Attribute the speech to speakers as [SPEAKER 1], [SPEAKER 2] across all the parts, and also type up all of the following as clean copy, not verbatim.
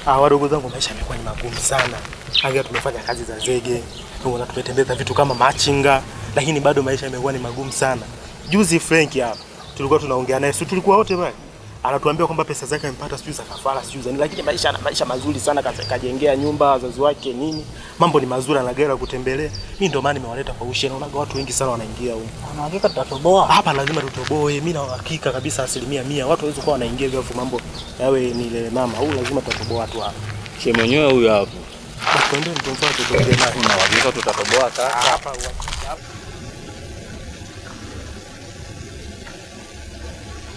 [SPEAKER 1] Ah, wadogo zangu maisha yamekuwa ni magumu sana. Angalia tumefanya kazi za zege, tumeona tumetembeza vitu kama machinga, lakini bado maisha yamekuwa ni magumu sana. Juzi Frank hapa tulikuwa tunaongea naye, si tulikuwa wote pale? Anatuambia kwamba pesa zake amepata sijui za kafara sijui za nini, lakini maisha ana maisha mazuri sana, kajengea nyumba wazazi wake nini, mambo ni mazuri, ana gari la kutembelea. Mimi ndio maana nimewaleta kwa ushe, naona watu wengi sana wanaingia huko.
[SPEAKER 2] Una hakika tutatoboa?
[SPEAKER 1] Hapa lazima tutoboe, mimi na uhakika kabisa 100% watu hawezi kuwa wanaingia hivyo afu mambo yawe ni ile mama, huu lazima tutatoboa watu hapa.
[SPEAKER 3] She mwenyewe huyo hapo.
[SPEAKER 1] Basi twendeni tumfuate tuongee naye.
[SPEAKER 3] Una uhakika tutatoboa kaka?
[SPEAKER 1] Hapa uhakika.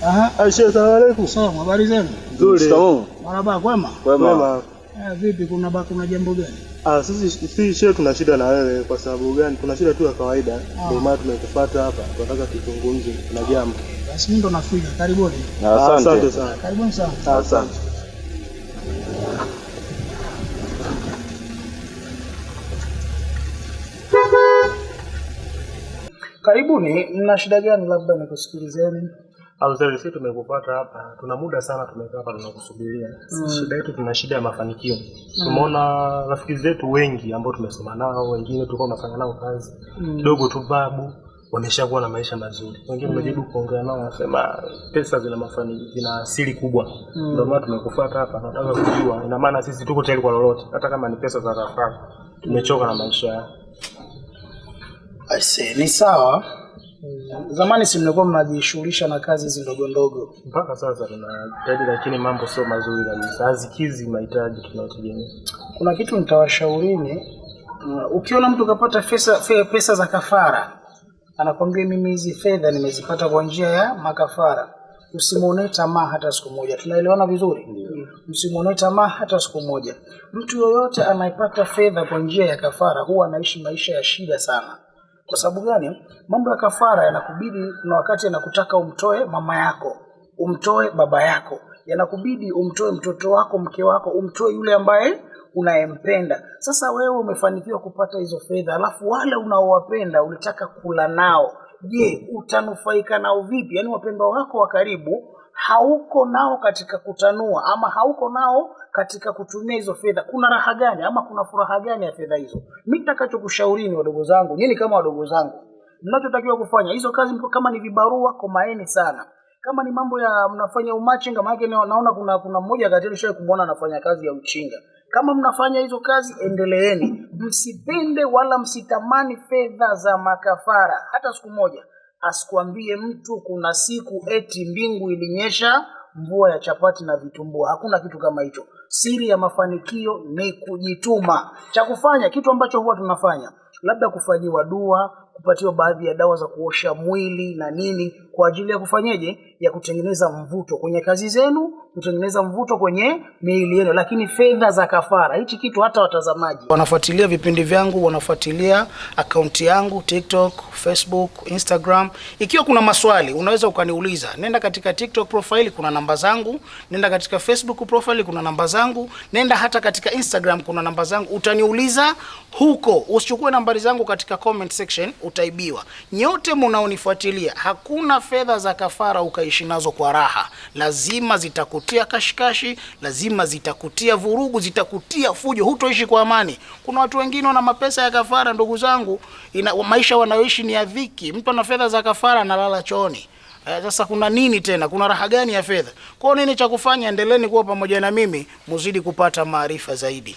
[SPEAKER 2] Aha.
[SPEAKER 1] Aisha, salamu alaikum.
[SPEAKER 2] Salamu, habari zenu?
[SPEAKER 1] Nzuri.
[SPEAKER 3] Shikamoo.
[SPEAKER 2] Marhaba, kwema?
[SPEAKER 3] Kwema.
[SPEAKER 2] Vipi kuna jambo gani?
[SPEAKER 1] Ah, sisi shehe tuna shida na wewe kwa sababu gani? Tuna shida tu ya kawaida. Ndio maana tumekufuata hapa. Tunataka tuzungumze, kuna jambo.
[SPEAKER 2] Basi mimi ndo nafika. Karibuni.
[SPEAKER 3] Asante.
[SPEAKER 1] sana.
[SPEAKER 2] Karibuni sana.
[SPEAKER 1] Asante.
[SPEAKER 2] Karibuni, mna shida gani? Labda nikusikilizeni.
[SPEAKER 1] Auzawi, sisi tumekufuata hapa, tuna muda sana tumekaa hapa tunakusubiria. Shida yetu, tuna shida ya mafanikio. Tumeona rafiki zetu wengi ambao tumesoma nao, wengine tulikuwa tunafanya nao kazi kidogo tu, babu wameshakuwa na maisha mazuri. Wengine tumejaribu kuongea nao, wanasema pesa zina mafanikio, zina asili kubwa. Ndio maana tumekufuata hapa, tunataka kujua. Ina maana sisi tuko tayari kwa lolote, hata kama ni pesa za kafara. Tumechoka na maisha.
[SPEAKER 2] I see. Ni sawa. Zamani si mlikuwa mnajishughulisha na kazi hizi ndogo ndogo.
[SPEAKER 1] Mpaka sasa tunajitahidi, lakini mambo sio mazuri kabisa, hazikizi mahitaji tunayotegemea.
[SPEAKER 2] Kuna kitu nitawashaurini. Ukiona mtu kapata pesa za kafara, anakwambia mimi hizi fedha nimezipata kwa njia ya makafara, usimuonee tamaa hata siku moja. Tunaelewana vizuri? Msimuonee tamaa hata siku moja. Mtu yoyote anayepata fedha kwa njia ya kafara huwa anaishi maisha ya shida sana. Kwa sababu gani? Mambo ya kafara yanakubidi, kuna wakati yanakutaka umtoe mama yako, umtoe baba yako, yanakubidi umtoe mtoto wako, mke wako, umtoe yule ambaye unayempenda. Sasa wewe umefanikiwa kupata hizo fedha, alafu wale unaowapenda ulitaka kula nao, je, utanufaika nao vipi? Yaani wapendwa wako wa karibu hauko nao katika kutanua ama hauko nao katika kutumia hizo fedha, kuna raha gani ama kuna furaha gani ya fedha hizo? Mimi nitakachokushaurini wadogo zangu, nyinyi kama wadogo zangu, mnachotakiwa kufanya hizo kazi, kama ni vibarua, komaeni sana. Kama ni mambo ya mnafanya umachinga, maana naona kuna mmoja kati yenu kumuona anafanya kazi ya uchinga. Kama mnafanya hizo kazi, endeleeni, msipende wala msitamani fedha za makafara hata siku moja. Asikwambie mtu kuna siku eti mbingu ilinyesha mvua ya chapati na vitumbua. Hakuna kitu kama hicho. Siri ya mafanikio ni kujituma. Cha kufanya kitu ambacho huwa tunafanya, labda kufanyiwa dua, kupatiwa baadhi ya dawa za kuosha mwili na nini, kwa ajili ya kufanyeje, ya kutengeneza mvuto kwenye kazi zenu, kutengeneza mvuto kwenye miili yenu. Lakini fedha za kafara, hichi kitu hata watazamaji wanafuatilia vipindi vyangu, wanafuatilia akaunti yangu TikTok, Facebook, Instagram. Ikiwa kuna maswali unaweza ukaniuliza, nenda katika TikTok profile kuna namba zangu, nenda katika Facebook profile kuna namba zangu, nenda hata katika Instagram kuna namba zangu, utaniuliza huko. Usichukue nambari zangu katika comment section, utaibiwa. Nyote mnaonifuatilia, hakuna fedha za kafara ukaishi nazo kwa raha. Lazima zitakutia kashikashi, lazima zitakutia vurugu, zitakutia fujo, hutoishi kwa amani. Kuna watu wengine wana mapesa ya kafara, ndugu zangu, maisha wanayoishi ni ya dhiki. Mtu ana fedha za kafara analala chooni. Sasa kuna nini tena? Kuna raha gani ya fedha? Kwa nini cha kufanya? Endeleeni kuwa pamoja na mimi, muzidi kupata maarifa zaidi.